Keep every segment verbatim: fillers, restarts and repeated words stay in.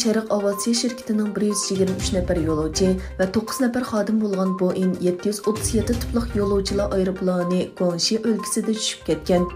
شەرق ئاۋىئاتسىيە شىركىتىنىڭ بىر يۈز يىگىرمە ئۈچ نەپەر يولۇچى ۋە توققۇز نەپەر خادىم بولغان بوئىڭ يەتتە يۈز ئوتتۇز يەتتە تىپلىق يولۇچىلار ئايروپىلانى گۇاڭشى ئۆلكىسىدە چۈشۈپ كەتكەن.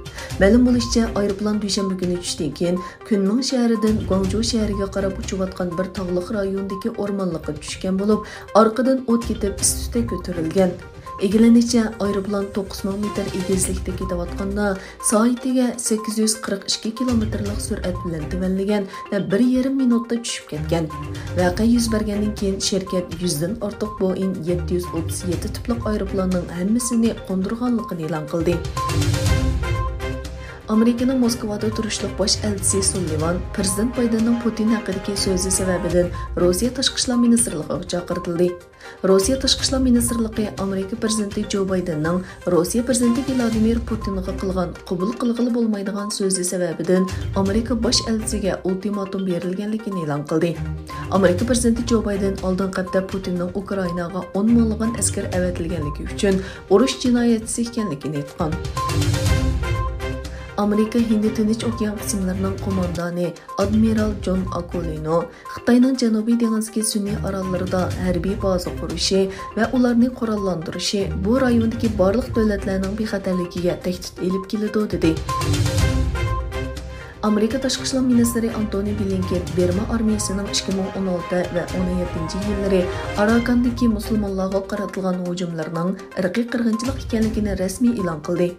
مەلۇم بولۇشىچە، ئايروپىلان دۈشەنبە كۈنى چۈشتىن كېيىن كۈنمىڭ شەھىرىدىن گۇاڭجۇ شەھىرىگە قاراپ ئۇچۇۋاتقان بىر تاغلىق رايوندىكى ئورمانلىققا چۈشكەن بولۇپ، ئارقىدىن ئوت كېتىپ، ئىسسىتى كۆتۈرۈلگەن. ئىگىلىنىشىچە، ئايروپىلان توققۇز مىڭ مېتىر ئېگىزلىكتە كېتىۋاتقاندا، سائىتىگە سەككىز يۈز قىرىق ئىككى كىلومېتىرلىق سۈرئەت بىلەن تۆۋەنلىگەن ۋە بىر يېرىم مىنۇتتا چۈشۈپ كەتكەن. ۋەقە يۈز بەرگەندىن كېيىن، شىركەت يۈزدىن ئارتۇق بوئىڭ يەتتە يۈز ئوتتۇز يەتتە تىپلىق ئايروپىلاننىڭ ھەممىسىنى قوندۇرغانلىقىنى ئېلان قىلدى. ئامېرىكىنىڭ موسكۋادا تۇرۇشلۇق باش ئەلچىسى سۇللىۋان پىرېزىدېنت بايدېننىڭ پۇتىن ھەققىدىكى سۆزى سەۋەبىدىن روسىيە تاشقى ئىشلار مىنىستىرلىقىغا چاقىرتىلدى. روسىيە تاشقى ئىشلار مىنىستىرلىقى ئامېرىكا پىرېزىدېنتى جو بايدېننىڭ روسىيە پىرېزىدېنتى ۋلادىمىر پۇتىنغا قىلغان قوبۇل قىلغىلى بولمايدىغان سۆزى سەۋەبىدىن ئامېرىكا باش ئەلچىسىگە ئۇلتىماتوم بېرىلگەنلىكىنى ئېلان قىلدى. ئامېرىكا پىرېزىدېنتى جو بايدېن ئالدىنقى ھەپتە پۇتىننىڭ ئۇكرائىناغا ئون مىڭلىغان ئەسكەر ئەۋەتىلگەنلىكى ئۈچۈن ئۇرۇش جىنايەتچىسى ئىكەنلىكىنى ئېيتقان. ئامېرىكا ھىندى تىنچ ئوكيان قىسىملىرىنىڭ قوماندانى ئادمىرال جون ئاكولىنو خىتاينىڭ جەنۇبىي دېڭىزدىكى سۈنئىي ئاراللىرىدا ھەربىي بازا قۇرۇشى ۋە ئۇلارنى قوراللاندۇرۇشى بۇ رايوندىكى بارلىق دۆلەتلەرنىڭ بىخەتەرلىكىگە تەھدىت ئېلىپ كېلىدۇ، دېدى. ئامېرىكا تاشقى ئىشلار مىنىستىرى ئانتونى بلىنكېن بىرما ئارمىيىسىنىڭ ئىككى مىڭ ئون ئالتە ۋە ئون يەتتىنچى يىللىرى ئاراكاندىكى مۇسۇلمانلارغا قاراتىلغان ھۇجۇملىرىنىڭ ئىرقىي قىرغىنچىلىق ئىكەنلىكىنى رەسمىي ئېلان قىلدى.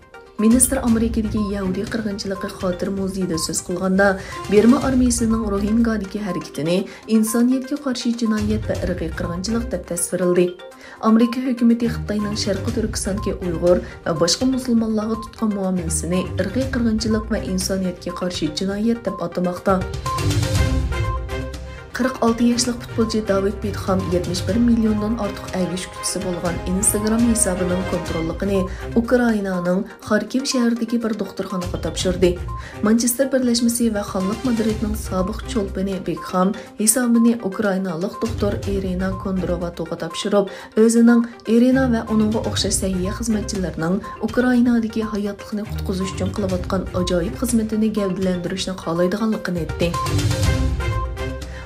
مىنىستىر ئامېرىكىدىكى يەھۇدىي قىرغىنچىلىقى خاتىرە مۇزېيىدا سۆز قىلغاندا، بىرما ئارمىيىسىنىڭ روھىنگادىكى ھەرىكىتىنى ئىنسانىيەتكە قارشى جىنايەت ۋە ئىرقىي قىرغىنچىلىق دەپ تەسۋىرلىدى. ئامېرىكا ھۆكۈمىتى خىتاينىڭ شەرقىي تۈركىستاندىكى ئۇيغۇر ۋە باشقا مۇسۇلمانلارغا تۇتقان مۇئامىلىسىنى ئىرقىي قىرغىنچىلىق ۋە ئىنسانىيەتكە قارشى جىنايەت دەپ ئاتىماقتا. قىرىق ئالتە ياشلىق پۇتبولچى داۋىد بېكخام يەتمىش بىر مىليوندىن ئارتۇق ئەگىشكۈچىسى بولغان ئىنستاگرام ھېسابىنىڭ كونتروللۇقىنى ئۇكرائىنانىڭ خاركىۋ شەھىرىدىكى بىر دوختۇرخانىغا تاپشۇردى. مانچېستېر بىرلەشمىسى ۋە خانلىق مادرىدنىڭ سابىق چولپىنى بېكخام ھېسابىنى ئۇكرائىنالىق دوختۇر ئىرىنا كوندروۋاتوغا تاپشۇرۇپ، ئۆزىنىڭ ئىرىنا ۋە ئۇنىڭغا ئوخشاش سەھىيە خىزمەتچىلىرىنىڭ ئۇكرائىنادىكى ھاياتلىقنى قۇتقۇزۇش ئۈچۈن قىلىۋاتقان ئاجايىپ خىزمىتىنى گەۋدىلەندۈرۈشنى خالايدىغانلىقىنى ئېيتتى.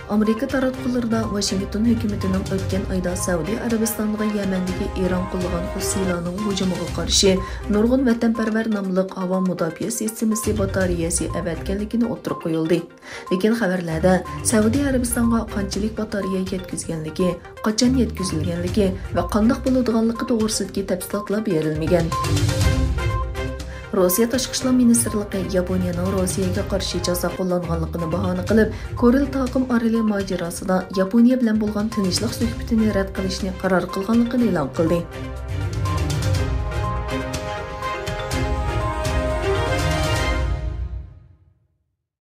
ئامېرىكا تاراتقۇلىرىدا ۋاشىنگتون ھۆكۈمىتىنىڭ ئۆتكەن ئايدا سەئۇدى ئەرەبىستانغا يەمەندىكى ئىران قوللىغان خۇسسىلارنىڭ ھۇجۇمىغا قارشى نۇرغۇن ۋەتەنپەرۋەر ناملىق ھاۋا مۇداپىئە سىستېمىسى باتارېيەسى ئەۋەتكەنلىكىنى ئوتتۇرىغا قويۇلدى. لېكىن خەۋەرلەردە سەئۇدى ئەرەبىستانغا قانچىلىك باتارېيە يەتكۈزگەنلىكى، قاچان يەتكۈزۈلگەنلىكى ۋە قانداق بولىدىغانلىقى توغرىسىدىكى تەپسىلاتلار بېرىلمىگەن. روسىيە تاشقى ئىشلار مىنىستىرلىقى ياپونىيەنىڭ روسىيەگە قارشى جازا قوللانغانلىقىنى باھانە قىلىپ، كورېل تاقىم ئارىلى ماجىراسىدا ياپونىيە بىلەن بولغان تىنچلىق سۆھبىتىنى رەت قىلىشنى قارار قىلغانلىقىنى ئېلان قىلدى.